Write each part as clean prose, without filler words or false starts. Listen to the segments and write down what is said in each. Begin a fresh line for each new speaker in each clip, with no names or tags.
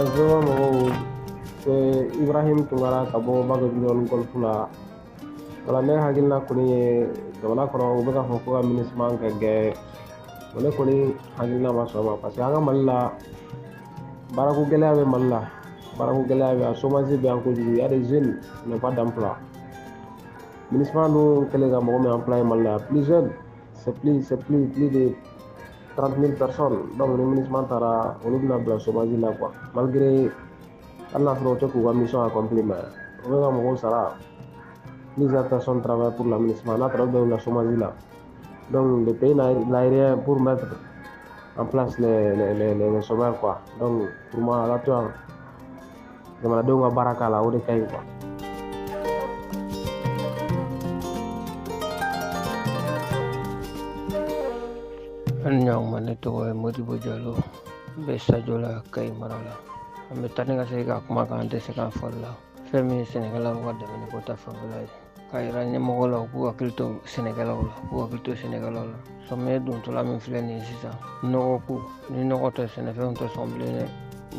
VOA mɔgɔw, c'est Ibrahim Tunkara ka bɔ Baga Golf la. Wala ne hakilina kɔni ye jamana kɔnɔ u bɛ k'a fɔ ko ka MINUSMA ka gɛn, ne kɔni hakilina ma sɔn ma, parce que an ka Mali la, baarako gɛlɛya bɛ Mali la, baarako gɛlɛya bɛ yan, chômage bɛ yan kojugu. Y a des jeunes qui n'ont pas d'emploi. MINUSMA dun kɛlen ka mɔgɔ min employé Mali la, plus jeune, c'est plus de 30 000 personnes. Donc ni MINUSMA taara, olu bɛna bila chômage la quoi, malgré hali n'a sɔrɔ u tɛ k'u ka mission accompli, mais u bɛ ka mɔgɔw sara. Plusieurs personnes travaillent pour la MINUSMA, n'a taara, u bɛ bila chômage la. Donc le pays n'a rien pour mettre en place les chômeurs quoi. Donc pour moi, a ka to yan, jamanadenw ka baara k'a la, o de ka ɲi quoi.
An ɲɔgɔn, ne tɔgɔ ye Modibo Jalo, n bɛ Sajola, Kayi mara la. An bɛ taa ni ka segin ka kuma kan, an tɛ se k'an fɔli la. Fɛn min ye sɛnɛkɛlaw ka dɛmɛ ko ta fanfɛla ye, k'a yira ɲɛmɔgɔ la u k'u hakili to sɛnɛkɛlaw la, u k'u hakili to sɛnɛkɛlaw la. Samiya dontɔla min filɛ nin ye sisan, nɔgɔ ko, ni nɔgɔ tɛ, sɛnɛfɛnw tɛ sɔn bilen dɛ.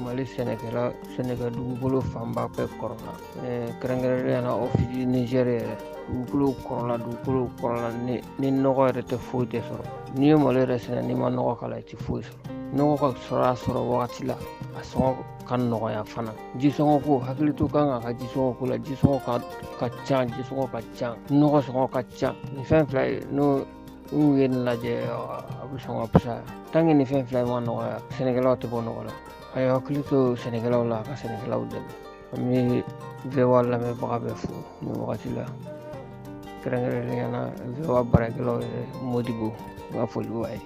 Mali sɛnɛkɛla, sɛnɛkɛ dugukolo fanba bɛɛ kɔrɔla, kɛrɛnkɛrɛnnenya la Office Niger yɛrɛ, dugukolo kɔrɔla, dugukolo kɔrɔla, ni nɔgɔ yɛrɛ tɛ, foyi tɛ sɔrɔ. N'i ye malo yɛrɛ sɛnɛ, n'i ma nɔgɔ k'a la, i tɛ foyi sɔrɔ. Nɔgɔ ka sɔrɔ a sɔrɔ wagati la, a sɔngɔ ka nɔgɔya fana. Jisɔngɔ ko, hakili to kan ka jisɔngɔ ko la. Jisɔngɔ ka ca, jisɔngɔ ka ca, nɔgɔ sɔngɔ ka ca. Nin fɛn fila ye, n'o n'u ye nin lajɛ, a bɛ sɔn ka fisaya. Tant que nin fɛn fila in ma nɔgɔya, sɛnɛkɛlaw tɛ bɔ nɔgɔ la. A ye hakili to sɛnɛkɛlaw la, ka sɛnɛkɛlaw dɛmɛ. An bɛ VOA lamɛnbaga bɛɛ fo nin wagati la, kɛrɛnkɛrɛnnenya la VOA baarakɛlaw yɛrɛ, Modibo, n ka foli b'a ye.